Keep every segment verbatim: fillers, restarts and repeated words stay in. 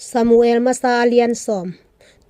Samuel masa a lian sawm.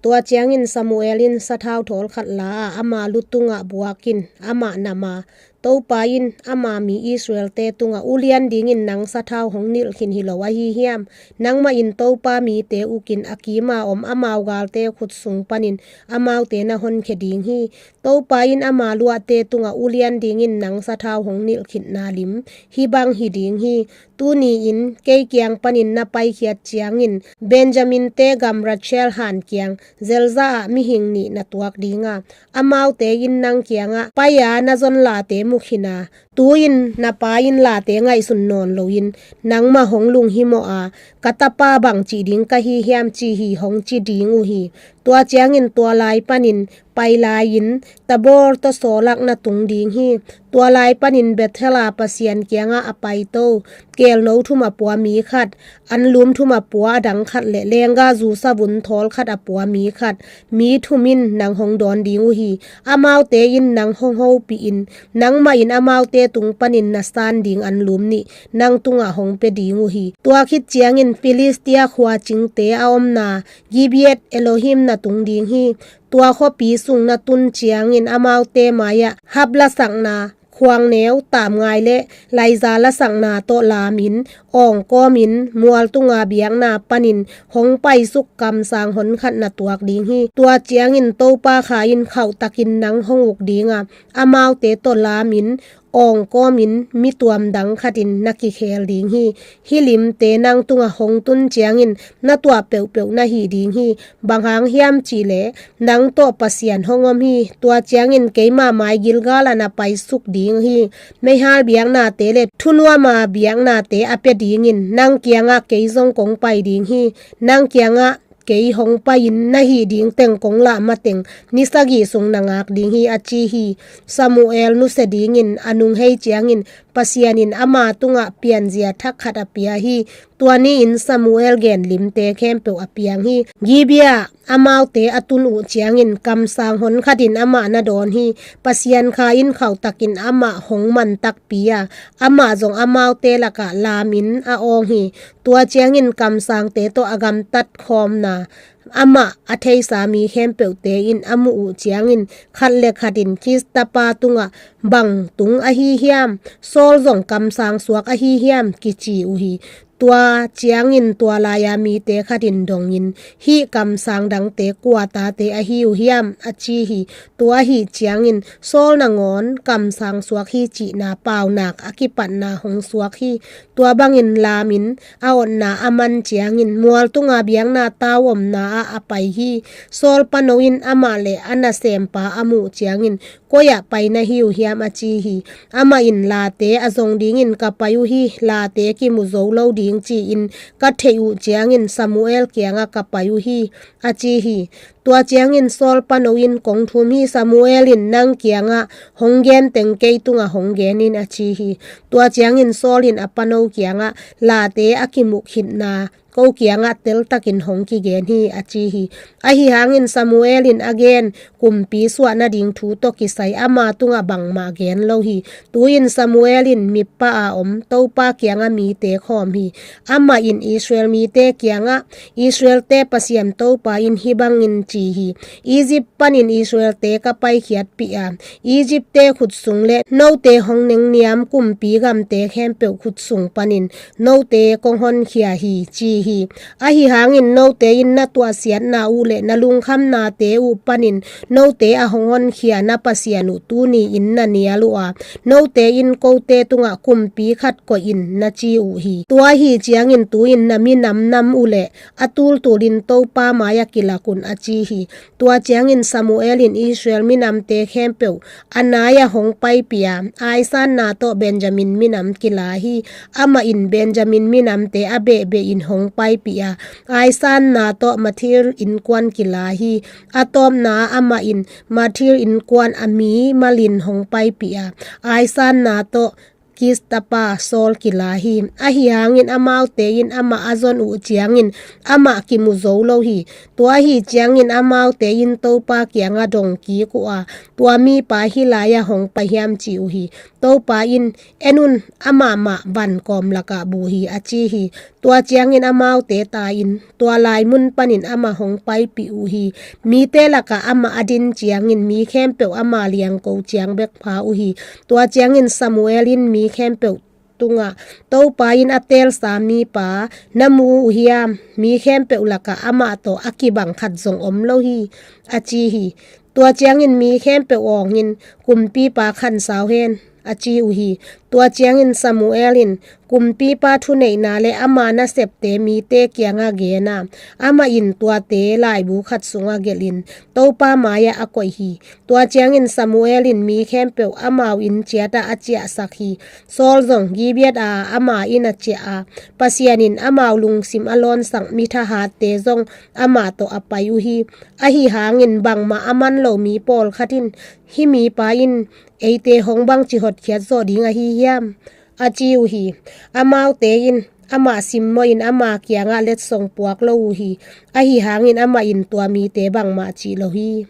Tua ciangin Samuel in sathau thawl khat la a, ama lu tungah buak in amah nam a, Topa in ama mi Israel-te tungah ulian dingin nang sathau hong nilh khin hi lo ahi hiam? Nangmah in Topa mite ukin a kima om amau galte khut sung panin amaute na honkhia ding hi. Topa in ama luahte tungah ulian dingin nang sathau hong nilh khitna lim hih bang hi ding hi. Tuni-in kei kiang panin na paikhiat ciangin Benjamin-te gam Rachel han kiang Zelzah ah mihing nih na tuak ding a, amaute in nang kiangah pai-a na zon late mu khin a, tu-in na pa in late ngaihsun nawn loin nangmah hong lunghimawh a, ka tapa bang cih ding ka hi hiam, ci hi, hong ci ding uh hi. Tua ciangin tua lai panin pai lai-in Tabor tawsaw lak na tung ding hi. Tua lai panin Bethel a Pasian kiangah a paito, kelno thum a pua mi khat, anlum thum a pua a dang khat le lengga zu savun thawl khat a pua mi khat, mi thum in nang hong dawn ding uh hi. Amaute in nang hong hopihin, nangmah in amaute tung panin na san ding anlum nih nang tungah hong pia ding uh hi. Tua khit ciangin Filistia khua cingte a omna Gibeah Elohim na tung ding hi. Tua khuapi sung na tun ciangin amaute mai-ah hap lasakna, khuangneu, tamngai le laiza lasakna tawh lamin, awng kawmin, mual tunga biakna panin hong paisuk kamsang honkhat na tuak ding hi. Tua ciangin Topa Kha in khauhtakin nang hong uk ding a, amaute tawh lamin, awng kawmin, mi tuam dang khatin na kikhel ding hi. Hih limte nang tungah hong tun ciangin na tuah peuhpeuh na hih ding hi. Bang hang hiam cihleh, nang tawh Pasian hong om hi. Tua ciangin keima mai Gilgal ah na paisuk ding hi. Meihal biaknate le thunuama biaknate a pia dingin nang kiangah kei zong kong pai ding hi. Nang kiangah kei hong pai-in na hih ding teng kong lah mateng ni sagih sung na ngak ding hi, a ci hi. Samuel nusia dingin a nung hei ciangin Pasian in ama tungah pianzia thak khat a pia hi. Tua ni-in Samuel gen limte khempeuh a piang hi. Gibeah amaute a tun uh ciangin kamsang honkhatin amah na dawn hi. Pasian Kha in khauhtakin amah hong man takpi a, amah zong amaute lakah lamin a awng hi. Tua ciangin kamsangte tawh a gamtat khawmna amah a theisa mi khempeuhte in a muh uh ciangin khat le khatin Kis tapa tungah bang tung ahi hiam? Saul zong kamsang suak ahi hiam? Kici uh hi. Tua ciangin tua lai-a mite khatin dongin, hih kamsang dangte kua tate ahi uh hiam? A ci hi. Tua ahih ciangin Saul nangawn kamsang suak hi cihna paunak a kipatna hong suak hi. Tua bangin lamin a otna a man ciangin mual tunga biakna tau omna ah a pai hi. Saul pano in amah le a nasempa a muh ciangin, koi-ah pai na hi uh hiam? A ci hi. Amah in late a zong dingin ka pai uh hi. Late kimu zo lo ding ci-in ka theih uh ciangin Samuel kiangah ka pai uh hi, a ci hi. Tua ciangin Saul pano in kong thum hi. Samuel in nang kiangah hong gen teng kei tungah hong gen in, a ci hi. Tua ciangin Saul in a pano kiangah late a kimuh khitna ko kiangah teltakin hong kigen hi, a ci hi. Ahi hangin Samuel in a gen kumpi suah nading thu tawh kisai ama tungah bangmah gen lo hi. Tu-in Samuel in Mizpah a om Topa kiangah mite khawm hi. Amah in Israel mite kiangah, Israel-te Pasian Topa in hih bangin ci hi. Egypt panin Israel-te ka paikhiatpih a, Egypt-te khut sung le note hong nengniam kumpi gamte khempeuh khut sung panin note kong honkhia hi, ci hi. Ahi hangin note in na tuahsiatna uh le na lungkhamnate uh panin note a hong honkhia na Pasian uh tuni-in na nial uh a, note in kote tungah kumpi khat koih in, na ci uh hi. Tua ahih ciangin tu-in na minam nam uh le a tultulin Topa mai-ah kilak un, a ci hi. Tua ciangin Samuel in Israel minamte khempeuh a nai-ah hong paipih a, aisanna tawh Benjamin minam kila hi. Amah in Benjamin minamte a behbeh in hong paipih a, aisanna tawh Makir innkuan kila hi. A tawpna-ah amah in Makir innkuan a mi malin hong paipih a, aisanna tawh Kis tapa Saul kila hi. Ahi hangin amaute in amah a zon uh ciangin amah kimu zo lo hi. Tua ahi ciangin amaute in Topa kiangah dong kik uh a, tua mipa hih lai-ah hong pai hiam ci uh hi. Topa in, en un, amah mah van kawm lakah bu hi, a ci hi. Tua ciangin amaute ta in tua lai mun panin amah hong paipih uh hi. Mite lakah amah a din ciangin mi khempeuh ama liangko ciang bek pha uh hi. Tua ciangin Samuel in mi khempeuh tungah, Topa in a teelsa mipa na mu uh hiam? Mi khempeuh lakah amah tawh a kibang khat zong om lo hi, a ci hi. Tua ciangin mi khempeuh awngin, kumpipa khansau hen, a ci uh hi. Tua ciangin Samuel in kumpipa thuneihna le ama nasepte mite kiangah gen a, amah in tuate laibu khat sungah gelhin Topa mai-ah a koih hi. Tua ciangin Samuel in mi khempeuh amau inn ciatah a ciahsak hi. Saul zong Gibeah ah ama inn a ciah a, Pasian in amau lungsim a lawnsak mi thahatte zong amah tawh a pai uh hi. Ahi hangin bangmah a man lo mi pawlkhat in, hih mipa in eite hong bangci hotkhiat zawh ding ahi hiam? A ci uh hi. Amaute in amah simmawhin ama kiangah letsong puak lo uh hi. Ahi hangin amah in tua mite bangmah cih lo hi.